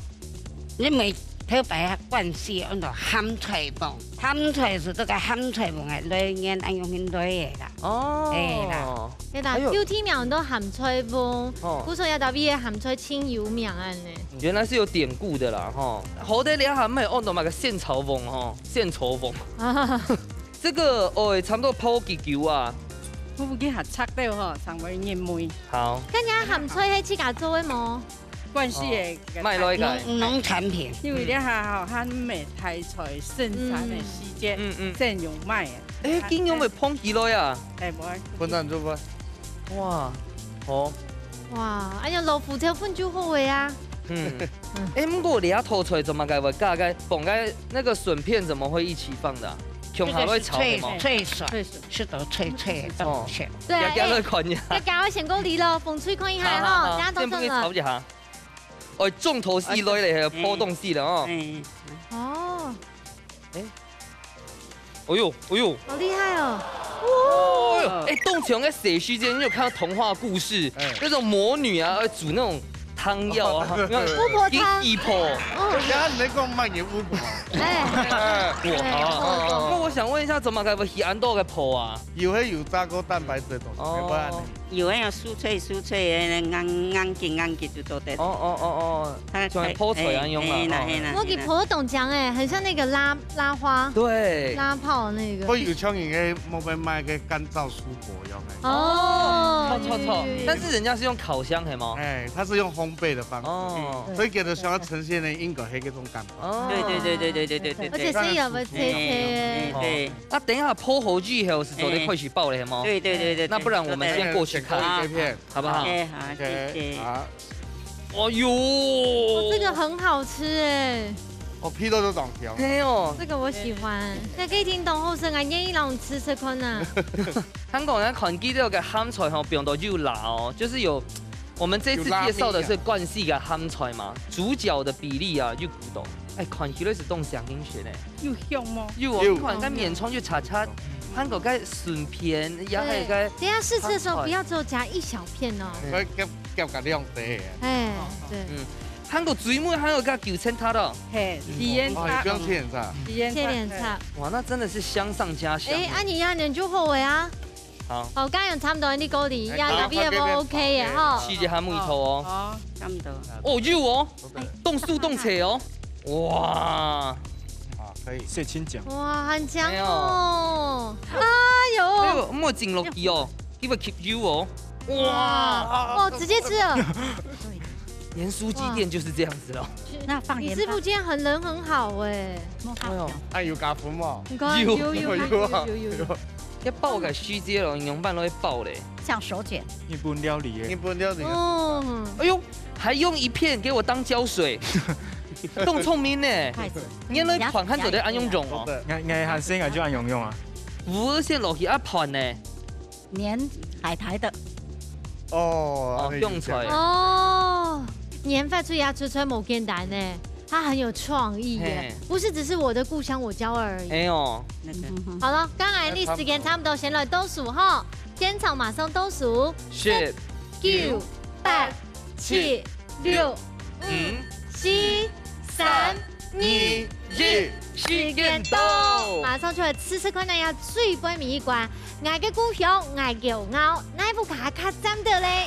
你每頭擺關西安到鹹菜飯，鹹菜係這個鹹菜飯个來源，恁樣來个啦。哦。哎啦。對啦，還有，有聽名都鹹菜飯，哦。故所也特別鹹菜盡有名恁呢。 原來是有典故的啦，吼。好得這下毋係安到麼个仙草王吼，仙草王。啊。這個，哦，差不多泡幾久啊？泡幾下赤了吼，上尾入味。好。該你鹹菜係自家做个無？關西个哦，賣落去个。農，農產品。因為這下吼，嗯。還無大菜生產个時節，嗯，嗯。先用賣个。欸，竟然會捧起來啊？欸，無啊。分散做飯。哇，好。哇，哎呀，老虎頭份就好个啊。嗯。嗯。欸，毋過這道菜做麼个會加个，放个那個筍片怎麼會一起放的啊？共下來炒的嗎？這個是脆，脆筍，脆筍。吃得脆脆的東西。哦。對啊，也加了款呀。欸，要加我選購禮咯，紅隊看一下哈，好，好，好，等下到陣了。先幫你炒一下。 哦，重頭戲來了，欸。破東西了哦。欸。哦。欸。哎呦，哎呦。好厲害哦。哎呦，哦。哎，當像在寫時間，你有看到童話故事，哎。那種魔女啊，煮那種湯藥啊，哦，對，對，對。巫婆湯。給巫婆。哦。等下你在跟我賣你巫婆。哎。哎，我，哎，啊，哦，哦。那我想問一下，做麼个會起恁多个泡啊？有，有炸過蛋白質的東西，哦。要不然呢？ 有个有酥脆酥脆个，硬，硬筋硬筋就做得。哦，哦，哦，哦，它像泡菜一樣嘛，哎，哎，哦。那，那，我給婆婆懂講哎，很像那個拉，拉花，對。拉泡那個。會有像人个外面賣个乾燥蔬果一樣的。哦，臭，臭，臭。有，有，有。但是人家是用烤箱，係嗎？哎，它是用烘焙的方式。哦。所以給人想要呈現的應該係這種感覺。哦。對，對，對。而且是有个脆脆的。哎，對。 啊，等一下泡好之後係做得開始爆了，係嗎？對，對，對，對，那不然我們先過去看，對，對，對。好不好？OK，好，OK，謝謝。好。哎呦。哦，這個很好吃哎。哦，皮都都長條。係哦。這個我喜歡。那可以聽懂後生啊，願意讓我們吃吃看啊。韓國人看佢這個鹹菜吼，放到有辣哦，就是有，我們這次介紹的是關西个鹹菜嘛，有辣味啊。主角的比例啊，有幾多？哎，看起來係當像緊些呢。 有香嗎？有哦，有。你看，該麵腸就赤赤，嗯。還有該筍片，也還有該，對，等一下試吃的時候不要只有夾一小片哦。嗯。該夾，夾个量大啊。哎，對。嗯，還有最尾還有該九層塔的。嘿，嗯。九層塔。哦，你不用七層塔。九層塔，七層塔。嘿。哇，那真的是香上加香。哎，啊，你壓人就好了啊。 好。好，剛剛有差不多，你講你，哎，呀，好，你也不OK耶，好。哈。試一下味道哦。好。差不多。哦，有哦，哎，動手動切哦。哇。啊，可以。小心講。哇，很香哦。哎呦。哎呦，莫緊落去哦，佢會吸油哦。哇。哇，直接吃了。鹽酥雞店就是這樣子咯。哇。那放鹽巴。李師傅今天很人很好哎。莫放鹽。哎呦。哎，有加分嗎？你看，有。有，有，有，有啊。有，有，有。 該爆个時節咯，仰般來爆咧？像手剪。日本料理耶。日本料理的。哦。哎呦，還用一片給我當膠水，當聰明呢。筷子。原來款看做得恁樣用哦。對。𠊎，𠊎還細，𠊎就恁樣用啊。無線落去啊，盤呢？黏海苔的。哦，哦，用出來。哦，黏發出來、出出來無簡單呢。 他很有創意耶，嘿。不是只是我的故鄉我驕傲而已。哎呦。好了，剛才你時間差不多，先來倒數哈，現場馬上倒數，十、九、八、七、六、五、四、三、二、一，時間到。馬上就來試試看，那要最尾一關。 𠊎个故鄉，𠊎驕傲，哪一步卡卡站的嘞？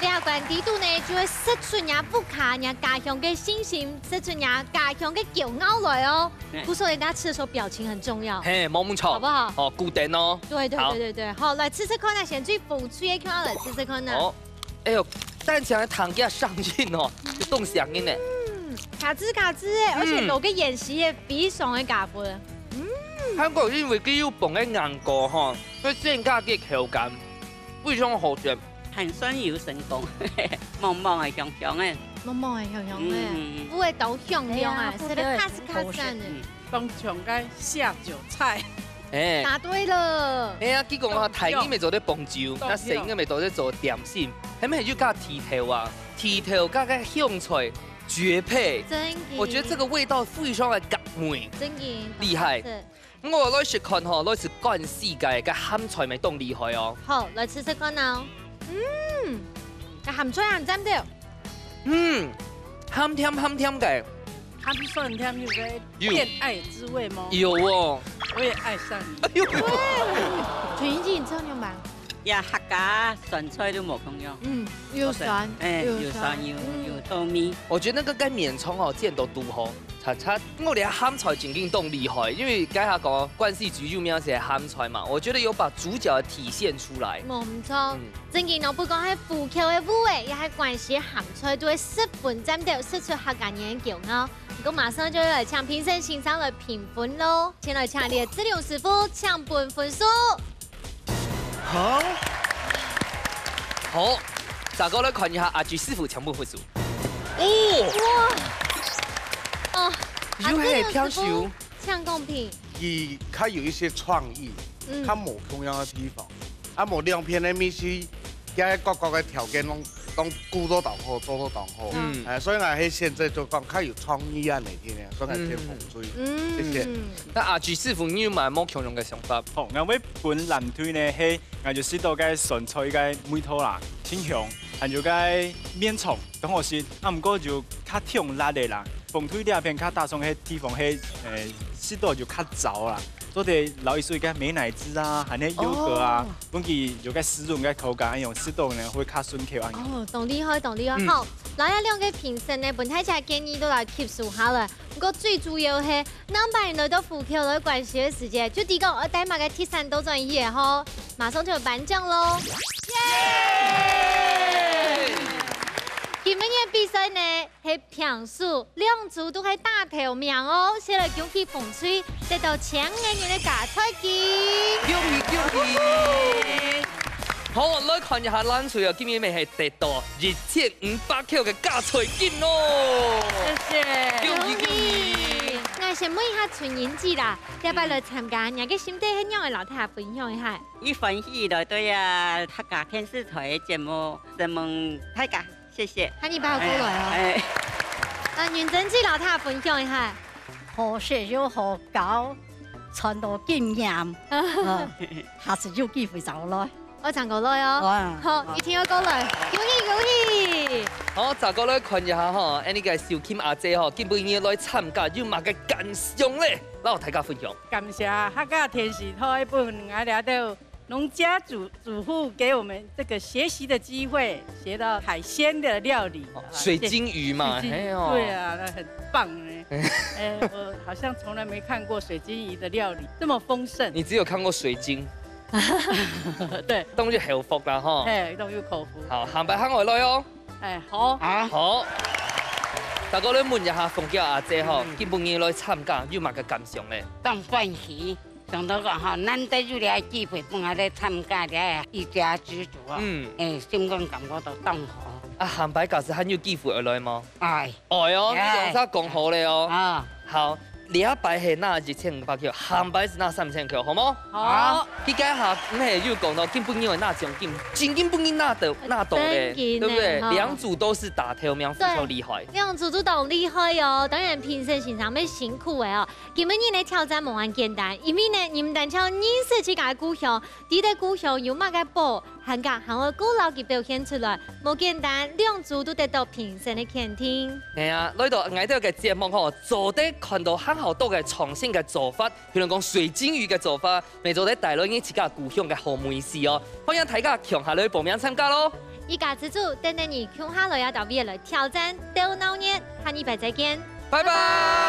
這關底肚呢，就會說出若屋下、若家鄉个信心，說出若家鄉个驕傲來哦。嗯。故所人家吃的時候表情很重要。嘿，無錯。好不好？哦，固定哦。對，對，好。對，對，對。好，來試試看啊，先最風趣的看，來試試看啊。好。 哎呦，單淨个糖加上癮哦，就當上癮呢。嗯，卡滋卡滋欸，嗯。而且落个芫荽也非常的加分。嗯。韓國因為佢有放个硬果吼，所以增加个口感，非常好食。還算有成功，旺旺个香香个。旺旺个香香个，嗯。有个豆香香啊，哎呀，食得卡滋卡滋呢。嗯。 當像个下酒菜。哎。答對了。哎呀，佢講啊，大人乜做得放酒，當香。該細人乜做得做點心，係毋係有加甜豆啊？甜豆加个香菜絕配。真的。我覺得這個味道非常的合味。真的。厲害。是。我來試看吼，來試關西个，該鹹菜乜當厲害哦。好，來試試看哦。嗯，該鹹菜還讚的。 嗯，鹹甜鹹甜个。鹹酸甜有个有。戀愛滋味嗎？有哦。我也愛上你。哎呦。陳奕迅唱唱吧。呀，客家酸菜都無共樣。嗯，有酸，哎，有酸。有酸，有，嗯。有豆米。我覺得那個跟綿蔥哦，煎到都好，啊，佢，𠊎這鹹菜正經當厲害，因為該下講關西煮有名係鹹菜嘛，我覺得有把主角體現出來。無毋著，嗯。正經哦，不管係湖口个芋仔，也係關西鹹菜，都係十分讚到，食出客家人个驕傲。毋過馬上就要來請評審先生來評分囉，先來請𠊎等个志龍師傅，請分分數。 好，好，再過來看一下阿菊師傅請分分數。哦，哦，又係平手。阿志師傅，請公平。佢較有一些創意，嗯。較無共樣个地方。啊，無兩片个味緒，佢各各个條件攏，攏顧到當好，做到當好。嗯。哎，所以𠊎係選擇就講較有創意啊，你聽聽，所以𠊎選紅隊。嗯。謝謝。嗯。那阿菊師傅，你有無共樣个想法？好，𠊎會 分藍隊呢，係，𠊎就食到該酸菜个味道啦，清香，還有該麵腸，當好食。啊，毋過就較忒辣个啦。紅隊這片較打爽个地方係，呃，食到就較燥啦。做得摎一息該美乃滋啊，還係優格啊，哦。分佢有該濕潤个口感，恁樣食到呢會較順口恁樣。哦，當厲害，當厲害。嗯。好，來啊，兩個評審呢，分大家建議都來吸收下來。 毋過最主要係，南北人來到湖口來關西个時節，就知講愛帶麼个特產倒轉去个吼。馬上就有頒獎囉！耶！今晡日个比賽呢，係平手，兩組都係打頭名哦。先來恭喜紅隊，得到千個銀个加菜金。恭喜恭喜！好，來看一下藍隊哦，今晡日係得到 一千五百塊个加菜金囉！謝謝。恭喜恭喜！𠊎先問一下春英姐啦，這擺來參加，你个心得係仰仔摎大家分享一下？你歡喜來到啊客家電視台个節目，承蒙大家，謝謝。喊你包過來哦。哎，哎。啊，雲珍姐摎大家分享一下。好食又好搞，賺到經驗，呃，下次有機會再來。 愛正過來哦。哇。好，一定愛過來。恭喜恭喜！好，再過來看一下吼，𠊎等个秀琴阿姊吼，今晡日來參加有麼个感想咧？摎大家分享。感謝客家電視台分𠊎這兜農家主，主婦給我們這個學習的機會，學到海鮮的料理。哦，啊，水晶魚嘛，水晶，嘿哦。對啊，那很棒欸。哎，我好像從來沒看過水晶魚的料理，這麼豐盛。你只有看過水晶。 對。當然有口福啦吼。嘿，當然有口福。好，下擺喊𠊎來哦。哎，好。啊。好。大家來問一下鳳嬌阿姊吼，嗯。今晡日來參加有麼个感想咧？當歡喜，想到講吼，難得有這個機會，分𠊎來參加這個一家之煮啊。嗯。哎，心肝感覺到當好。啊，下擺假使還有機會會來無？哎。哎喲，哎。你兩儕講好咧哦。啊。好。 這擺係拿一千五百塊，下擺係拿三千塊，好無？好。佢該下毋係有講到今晡日會拿獎金，真金本銀拿到，拿到咧，正經个，對不對？吼。兩組都是打頭名，非常厲害。對，兩組都當厲害哦。當然評審先生乜辛苦个哦。今晡日个挑戰無恁簡單，因為呢，你毋單淨認識自家个故鄉， 知得故鄉有麼个寶，還過還愛過摎佢表現出來，無簡單，兩組都得到評審个肯定。係啊，來到𠊎兜个節目吼，做得看到還好多个創新个做法，譬如講水晶魚个做法，乜做得帶來你自家故鄉个好味緒哦。歡迎大家共下來報名參加咯！一家之煮，等等你共下來啊，到位來挑戰，鬥鬧熱，下禮拜再見。拜拜。